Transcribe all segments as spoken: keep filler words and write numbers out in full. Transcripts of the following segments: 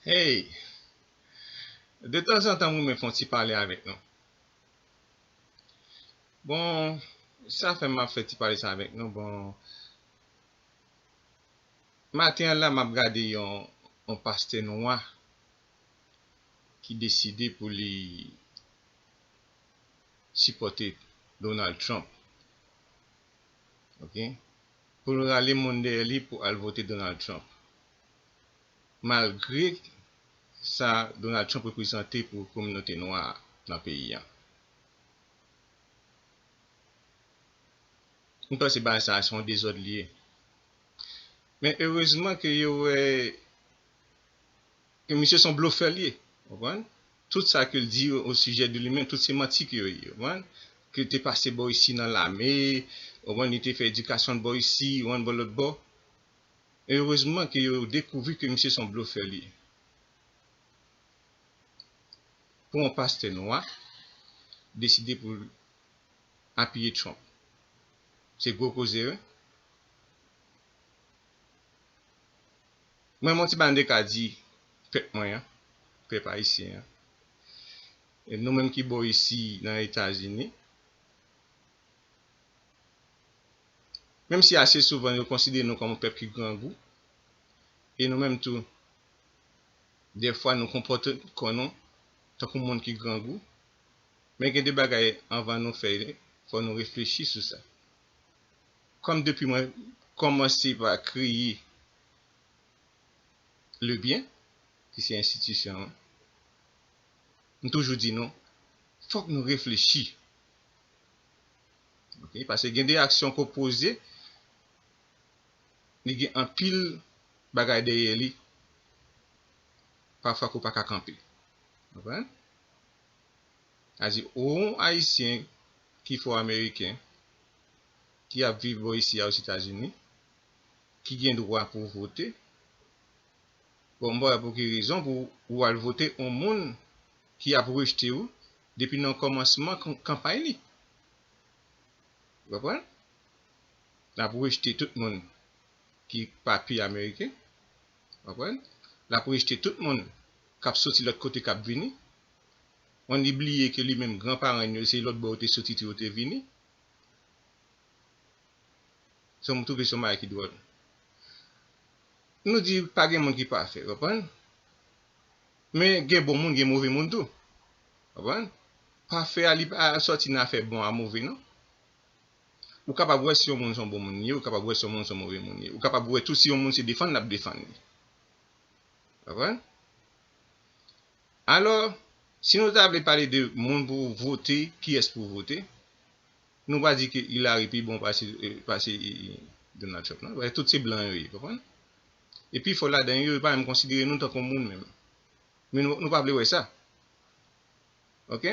Hey! De tanzantan, m renmen fè yon ti pale avèk nou. Bon, sa fè m ap fè ti pale sa avèk nou. Bon, maten an la, m ap gade yon, yon pastè nwa ki deside pou li sipòte Donald Trump. Ok? Pou l rale moun dèyè li pou al vote Donald Trump. Malgre sa Donald Trump reprezante pou kominote nwa a nan peyi a. M panse bagay sa a se yon dezòd li ye. Men erezman ke yo wè ke misye se yon blofè li ye. Konprann? Tout sa ke l di o sijè de li menm, tout se manti ke yo ye. Konprann? Ke l te pase bò isi nan lame, konprann, li te fè edikasyon l bò isi, konprann, bò lòt bò. Erezman ke yo dekouvri ke misye se yon blofè li ye. Pou yon pastè nwa deside pou l apiye Trump. Se gwo koze, wi. Mwen, m on ti bagay m te ka di pèp mwen an, pèp ayisyen an. E nou menm ki bò isi nan Etazini, menm si ase souvan yo konsidere nou kòm yon pèp ki grangou, e nou menm tou, dèfwa nou konpòte kò nou tankou moun ki grangou, men gen de bagay anvan nou fè, fò nou reflechi sou sa. Kòm depi mwen kòmanse pa kreye Lebyen, ki se enstitisyon an, m toujou di nou, fòk nou reflechi. Ok? Paske gen de aksyon ke w poze, li gen anpil bagay dèyè li, pafwa ke w pa ka kanpe. Konprann? Sa di, ou yon Ayisyen ki fò Ameriken, ki ap viv bò isi a Ozetazini, ki gen dwa pou vote, bon, m pa wè pou ki rezon pou ou al vote yon moun ki ap rejte w depi nan kòmansman kan-, kanpay li. Ou konprann? L ap rejte tout moun ki pa pi ameriken. Ou konprann? L ap rejte tout moun k ap soti lòt kote k ap vini. Konprann? Li bliye ke li menm granparan l yo, se lòt bò yo te soti tou yo te vini. So, m twouve se yon bagay ki dwòl. Nou di pa gen moun ki pafè, konprann? Men gen bon moun, gen move moun tou. Konprann? Pafè a, li pa sòti nan afè bon a move, non. Ou kapab wè si yon moun se yon bon moun li ye, ou kapab wè si yon moun se yon move moun li ye. Ou kapab wè tou si yon moun se defann l ap defann li. Konprann? Alò, si nou ta vle pale de moun pou vote, kiyès pou vote, nou pa di ke Hillary pi bon pase, eh, pase, eh, Donald Trump, non. Paske tout se blan yo ye, konprann? E pi fò ladan yo, yo pa menm konsidere nou tankou moun menm. Men nou, nou pa vle wè sa. Ok?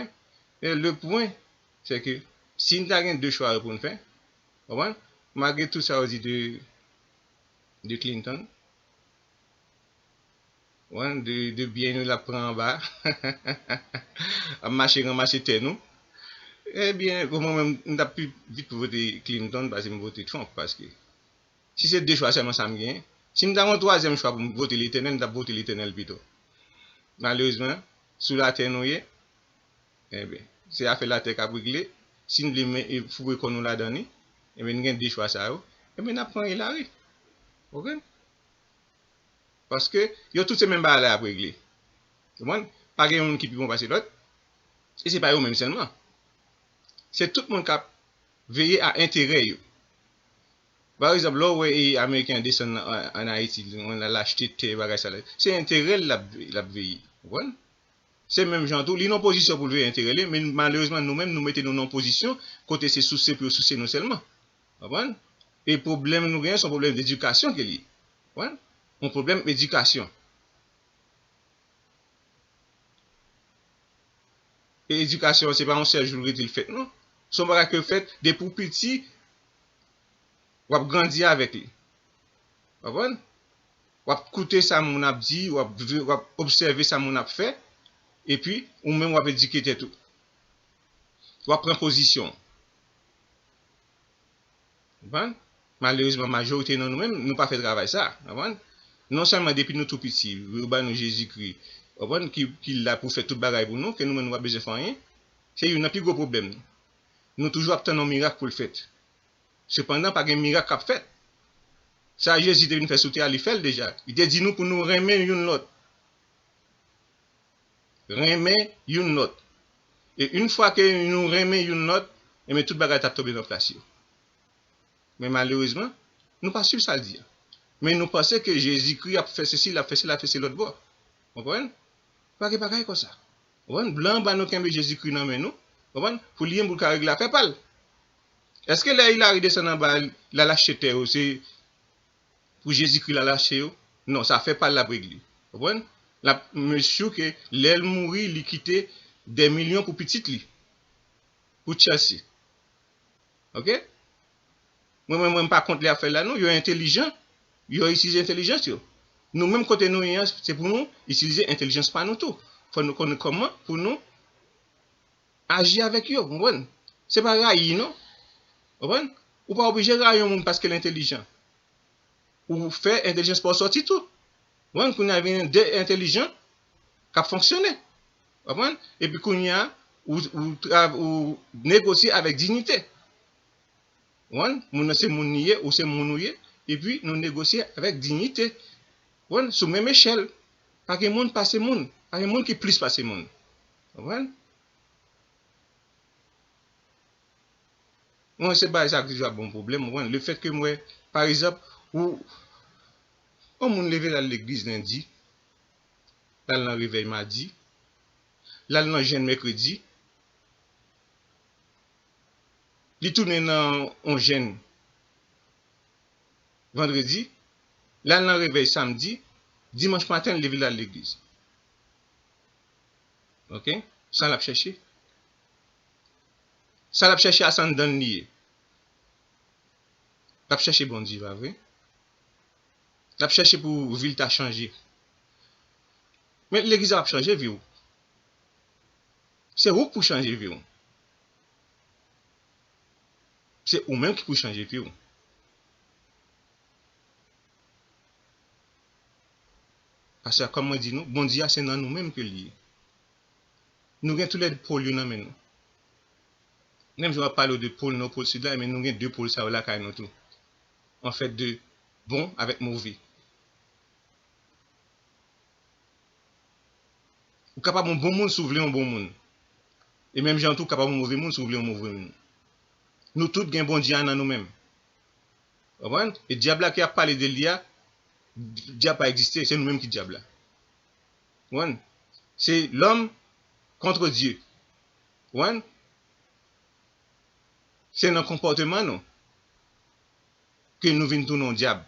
E le pwen, se ke si n ta gen de chwa pou n fè, konprann? Malgre tout sa yo di de, de Clinton, konprann, de, de byen nou l ap pran anba, ap mache ranmase tè nou, ebyen, pou mwen menm, m t ap pi vit vote Clinton pase m vote Trump, paske si se de chwa sèlman sa m genyen, si m ta gen yon twazyèm chwa pou m vote Letènèl, m t ap vote Letènèl pito. Malerezman, sou latè nou ye, enben, se afè latè k ap regle. Si n vle men, e, foure kò nou ladan li, enben, n gen de chwa sa yo, enben, n ap pran Hillary. Ok? Paske yo tout se menm bagay la y ap regle. Konprann? Pa gen yon moun ki pi bon pase lòt. E se pa yo menm sèlman. Se tout moun k ap veye a enterè yo. Pa egzanp, lè w wè, e, Ameriken an desann an, an Ayiti, l al achte tè, bagay sa la, se enterè l l ap, l ap veye. Konprann? Se menm jan tou, li nan pozisyon pou l veye enterè li, men malerezman, nou menm, nou mete nou nan pozisyon kote se souse pou yo souse nou sèlman. Konprann? E pwoblèm nou genyen, se yon pwoblèm dedikasyon ke li ye. Konprann? Yon pwoblèm edikasyon. E edikasyon an, se pa yon sèl jou l rete l fèt, non. Se yon bagay ke fèt depi w piti, w ap grandi avèk li. Konprann? W ap koute sa moun ap di, w ap, w ap obsève sa moun ap fè, epi ou menm w ap edike tèt ou. W ap pran pozisyon. Konprann? Malerezman, majorite nan nou menm, nou pa fè travay sa. Konprann? Non sèlman depi nou tou piti, yo ba nou Jezikri, w konprann, ki, ki la pou fè tout bagay pou nou, ke nou menm nou pa bezwen fè anyen, se youn nan pi gwo pwoblèm nou. Nou toujou ap tann yon mirak pou l fèt. Sepandan, pa gen mirak k ap fèt. Sa Jezi te vin fè sou tè a, li fè l deja. Li te di nou pou nou renmen youn lòt. Renmen youn lòt. E yon fwa ke nou renmen youn lòt, ebyen, tout bagay t ap tonbe nan plas yo. Men malerezman, nou pa swiv sa l di a. Men nou panse ke Jezikri ap fè sesi, l ap fè sela, ap fè se lòt bò. Konprann? Pa gen bagay konsa. Konprann? Blan an ba nou kenbe Jezikri nan men nou. Konprann? Pou li menm pou l ka regle afè pa l. Èske lè Hillary desann anba, l al achte tè yo, se pou Jezikri l al achte yo? Non, se afè pa l l ap regle. Konprann? L ap make sure ke lè l mouri, li kite dè milyon pou pitit li. Pou Chelsea. Oke? Mwen, mwen, mwen, m pa kont lè y ap fè la, non. Yo entelijan. Yo itilize entèlijans yo. Nou menm kote nou ye an, se pou nou itilize entèlijans pa nou tou. Fò nou konnen kòman pou nou aji avèk yo, konprann? Se pa rayi, non. Konprann? Ou pa oblije rayi yon moun paske l entèlijan. Ou fè entèlijans pa w sòti tou. Konprann? Kounye a vin de entèlijan k ap fonksyone. Konprann? Epi kounye a, ou, ou, tra- ou negosye avèk diyite. Konprann? Moun nan se moun li ye, ou se moun ou ye. Epi nou negosye avèk diyite. Konprann? Sou menm echèl. Pa gen moun pase moun. Pa gen moun ki plis pase moun. Konprann? Mwen, se bagay sa ki toujou ap ban m pwoblèm, ou konprann? Lefèt ke m wè, pa egzanp, ou, yon moun leve l al legliz lendi, l al nan revèy madi, l al nan jèn mèkredi, li tounen nan yon jèn vandredi, l al nan revèy samdi, dimanch maten, l leve l al legliz. Oke? Sa l ap chèche? Sa l ap chèche a, se anndan l li ye. L ap chèche Bondye, pa vre? L ap chèche pou vi l ta chanje. Men legliz la p ap chanje vi w. Se ou k pou chanje vi w. Se ou menm ki pou chanje vi w. Paske, kòm mwen di nou, Bondye a se nan nou menm ke l ye. Nou gen toulède pòl yo nan men nou. Menm jan w ap pale w de pòl nò, pòl sid la, men nou gen de pòl sa yo lakay nou tou. An fèt de bon avèk move. Ou kapab yon bon moun si w vle yon bon moun. E menm jan tou, ou kapab yon move moun si w vle yon move moun. Nou tout gen Bondye a nan nou menm. Konprann? E dyab la ke y ap pale de li a, dyab pa egziste, se nou menm ki dyab la. Konprann? Se lòm kont Dye. Konprann? Se nan konpòteman nou ke nou vin tounen yon dyab.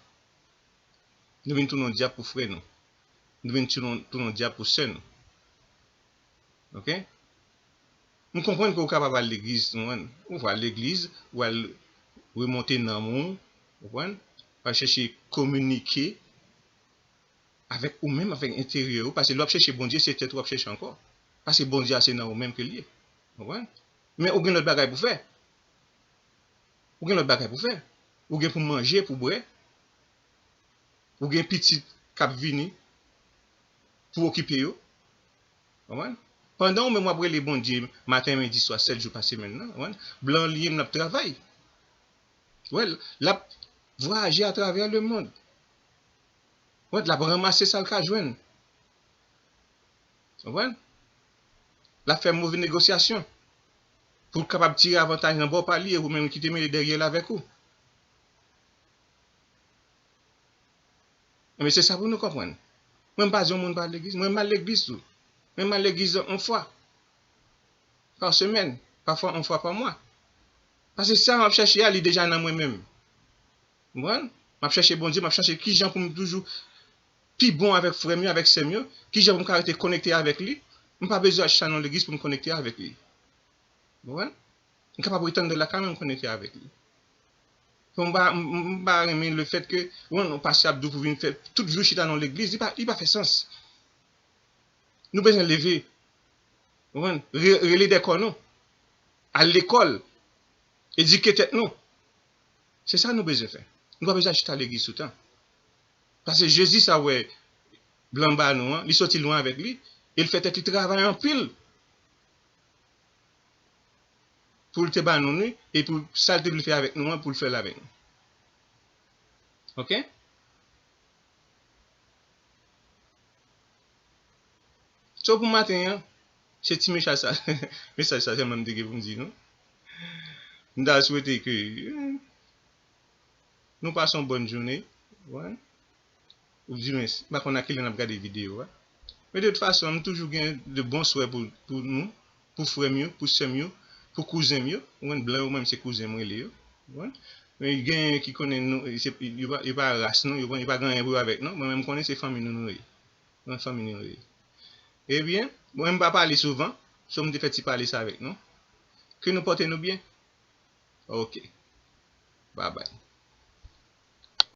Nou vin tounen yon dyab pou frè nou. Nou vin tounen, tounen yon dyab pou sè nou. Oke? M konprann ke w kapab al legliz, ou konprann? Ou va al legliz, ou al remonte nanm ou, ou konprann? Ou al chèche kominike avèk ou menm, avèk enteryè ou, paske lè w ap chèche Bondye, se tèt ou w ap chèche ankò. Paske Bondye a se nan ou menm ke l ye. Ou konprann? Men ou gen lòt bagay pou fè. Ou gen lòt bagay pou fè. Ou gen pou manje, pou bwè. Ou gen pitit k ap vini pou okipe yo. Konprann? Pandan ou menm w ap rele Bondye maten, midi, swa, sèt jou pa semèn nan, konprann? Blan li menm l ap travay. Wè l, l ap vwayaje atravè lemonn. Wè l, l ap ranmase sa l ka jwenn. Konprann? L ap fè move negosyasyon pou l kapab tire avantaj nan bò pa li e ou menm ki te mele dèyè l avèk ou. Enben, se sa pou nou konprann. Mwen, m pa di yon moun pa al legliz. Mwen, m al legliz tou. Men m al legliz yon fwa pa semèn, pafwa yon fwa pa mwa. Paske sa m ap chèche a, li deja nan mwen menm. Ou konprann? M ap chèche Bondye, m ap chèche kijan pou m toujou pi bon avèk frè m yo, avèk sè m yo, kijan pou m ka rete konekte avèk li. M pa bezwen al chita nan legliz pou m konekte avèk li. Ou konprann? M kapab ret anndan lakay mwen, m konekte avèk li. Bon, m pa, m, m, m pa renmen lefèt ke, ou konprann, yon pastè ap di w pou vin fè tout vi w chita nan legliz, li pa, li pa fè sans. Nou bezwen leve, ou konprann, re-, rele dèkò nou, al lekòl, edike tèt nou. Se sa nou bezwen fè. Nou pa bezwen al chita legliz toutan. Paske Jezi sa wè blan ba nou an, li soti lwen avèk li, e l fè tèt li travay anpil pou l te ba nou li, e pou sa l te vle fè avèk nou an, pou l fè l avèk nou. Oke? So pou maten an, se ti mesaj sa, mesaj sa sèlman m te gen pou m di nou. M ta swete ke nou pase yon bòn jounen. Ou konprann? Ou di, men, m pa konn a kilè n ap gade videyo a. Men de tout fason, m toujou gen de bon swè pou, pou nou, pou frè m yo, pou sè m yo, pou kouzen m yo. Ou konprann, blan yo, mwen, se kouzen m rele yo. Ou konprann? Men genyen ki konnen nou, se, yo pa, yo pa ras nou, yo, yo pa gen anyen pou yo avèk nou. Mwen menm, m konnen se fanmi nou nou ye. Mwen, fanmi nou nou ye. Ebyen, mwen, m pa pale souvan, so m te fè ti pale sa avèk nou. Ke nou pote nou byen. Oke. Babay.